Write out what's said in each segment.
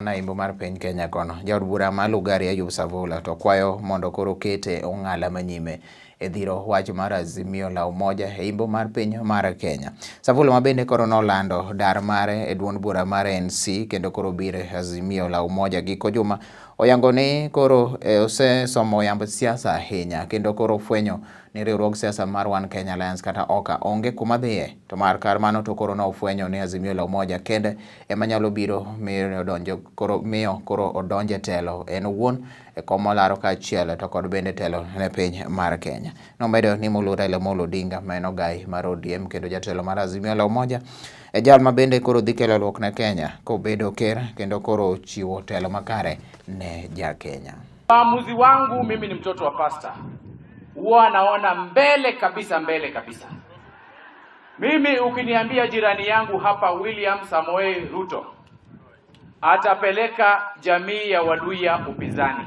Naimbo mar piny Kenya kono, jaod bura ma Lugari Ayub Savula to kwayo mondo koro kete ong'ala manyime e dhiro wach mar Azimio la Umoja e imbo mar piny mar Kenya. Savula ma bende koro nolando dar mare e duond bura mar ANC kendo koro biro e Azimio la Umoja giko juma oyango ni koro osesomo yamb siasa ahinya kendo koro fwenyo ni riwruog siasa mar One Kenya Alliance kata OKA onge kuma dhiye to mar kar mano to koro nofwenyo ni Azimio la Umoja kende ema nyalo biro miyo donjo koro miyo koro odonje telo en owuon e kom molaro kaachiel to kod bende telo ne piny mar Kenya. Nomedo ni moluor Raila Amolo Odinga ma en ogai mar ODM kendo jatelo mar Azimio la Umoja e jal ma bende koro dhi kelo luok ne Kenya kobedo ker kendo koro chiwo telo makare ne ja Kenya. Maamuzi wangu mimi ni mtoto wa pasta, huwa naona mbele kabisa, mbele kabisa. Mimi ukiniambia jirani yangu hapa William Samoei Ruto atapeleka jamii ya Waluya upinzani,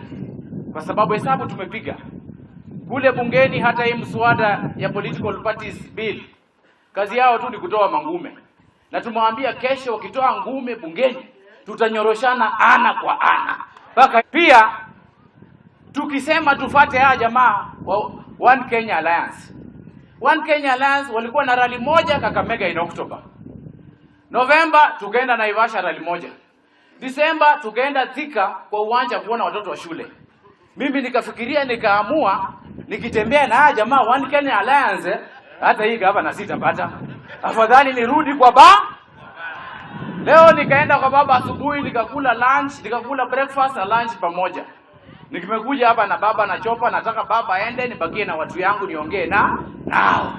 kwa sababu hesabu tumepiga kule bungeni, hata hii mswada ya political parties bill kazi yao tu ni kutoa mangume, na tumewaambia kesho wakitoa ngume bungeni tutanyoroshana ana kwa ana mpaka pia tukisema tufate haya jamaa wa One Kenya Alliance. One Kenya Alliance walikuwa na rally moja Kakamega in October. Novemba tukaenda Naivasha rally moja. Disemba tukaenda Thika kwa uwanja kuona watoto wa shule. Mimi nikafikiria nikaamua nikitembea na haya jamaa One Kenya Alliance hata hii gavana sitapata. Afadhali nirudi kwa ba. Leo nikaenda kwa baba asubuhi nikakula lunch, nikakula breakfast na lunch pamoja. Nikimekuja hapa na baba na chopa, nataka baba aende nibakie na watu yangu niongee na nao.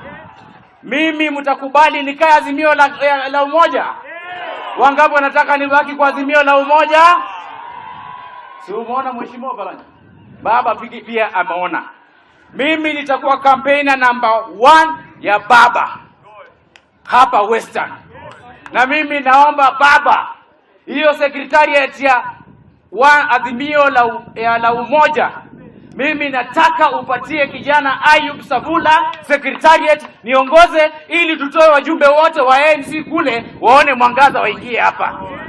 Mimi mtakubali nikae Azimio la Umoja? Wangapi wanataka nibaki kwa Azimio la Umoja? Si umeona mheshimiwa Paranya? Baba pigi pia ameona. Mimi nitakuwa campaigner number one ya baba hapa Western, na mimi naomba baba, hiyo secretariat ya wa Azimio la Umoja, mimi nataka upatie kijana Ayub Savula secretariat niongoze, ili tutoe wajumbe wote wa ANC kule waone mwangaza, waingie hapa.